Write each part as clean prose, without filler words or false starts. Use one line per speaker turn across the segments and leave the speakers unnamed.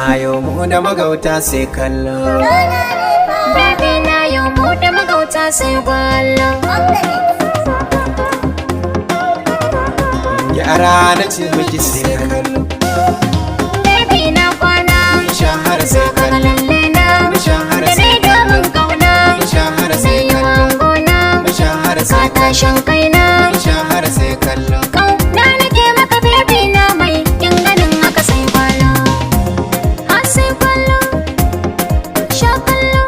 Ayo mu da magauta sai kallo.
Baby na yau mu da magauta sai gwallo.
Yara na ce miki sai kallo.
Baby na kwana.
Mun shahara sai
Kaga
kallo.
lalle na.
Mun shahara
Da
sai
nai domin
kallo.
kauna.
Mun shahara
Zai
sai
yi
kallo.
wangona.
Mun shahara
Ka
sai kallo.
tashin kaina.
Mun shahara sai kallo.
Kauna nake maka baby na mai kin ganin haka sai gwallo. Ha sai gwallo. Sha kallo.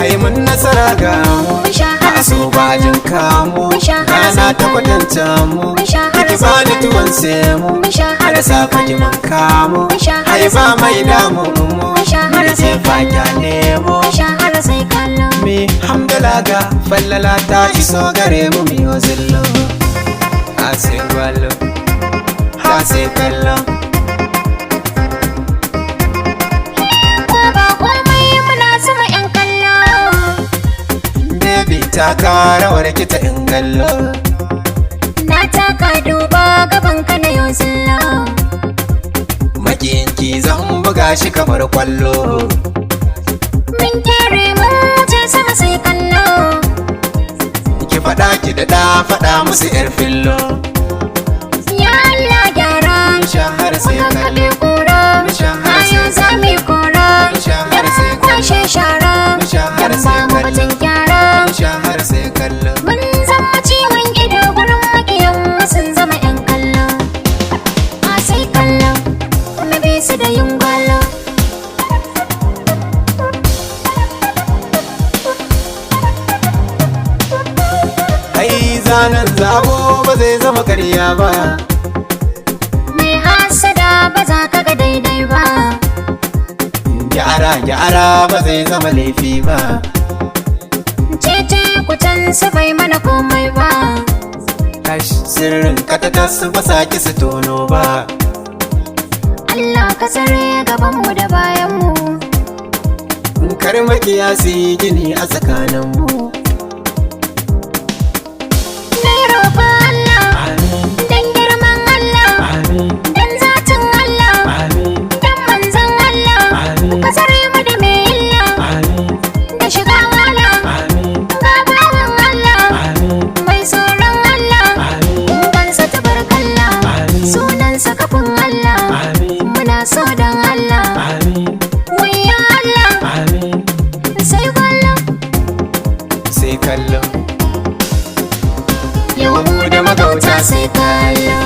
Ai mun nasara ga mu.
Mun shahara
A
sai
so bajin kamu.
Mun shahara
Rana
sai
ta kwatanta mu.
Mun shahara
Ki
sai
bani
kallo.
tuwon semu.
Mun shahara
Har
sai
safe ki mun kamu.
Mun shahara
Ai ba
sai
mai
kallo.
damu mu.
Mun shahara
Mun
sai
ce fa kyale mu.
Mun shahara sai kallo.
Mi hamdala ga fallala ta iso gare mu miyo zillo. A sai gwalo. Ha sai kallo.
Ko ba komai muna sama 'yan kallo.
Baby ta karawar kita in gallo.
Na taka duba gaban ka na yau zillo.
Makiyinki zan buga shi kamar kwallo.
Mun kere mun wuce sama sai kallo.
Ki faɗa ki daɗa faɗa musu yar fillo.
Ya Allah gyara.
Mun shahara sai
Muka
kallo.
kaɓe kura.
Mun shahara
Ayo
sai
za mu yi kora.
Mun shahara
Dan
sai
mun kwashe shara.
Mun shahara
Dan ba
sai
mu
kallo.
batun gyara.
Mun shahara sai kallo.
Mun zama ciwon ido gurin makiyan mu sun zama 'yan kallo. A sai kallo. Mu bi su da yin gwalo.
Ai zanen zabo ba zai zama karya ba.
Mai hasada ba za ka ga daidai ba.
Gyara gyara ba zai zama laifi ba.
Cece kucan su bai mana komai ba.
Kash sirrin katatas ba sa ki su tono ba.
Allah ka tsare gabanmu da bayanmu.
Kar makiya su yi gini a tsakaninmu.
Na yi roƙon Allah,
Amin,
dan girman Allah,
amin,
dan zatin Allah,
amin,
dan manzon Allah.
amin,
Ka tsare mu da mai illa,
amin,
da shiga wala.
amin,
Ga bawan Allah,
amin,
mai tsoron Allah.
amin,
Kansa tabarkalla,
Amin.
sunansa kafin Allah.
amin,
Muna so dan Allah,
amin,
wayyo Allah,
amin.
sai gwallo.
Sai kallo.
Yau mu da magauta sai kallo.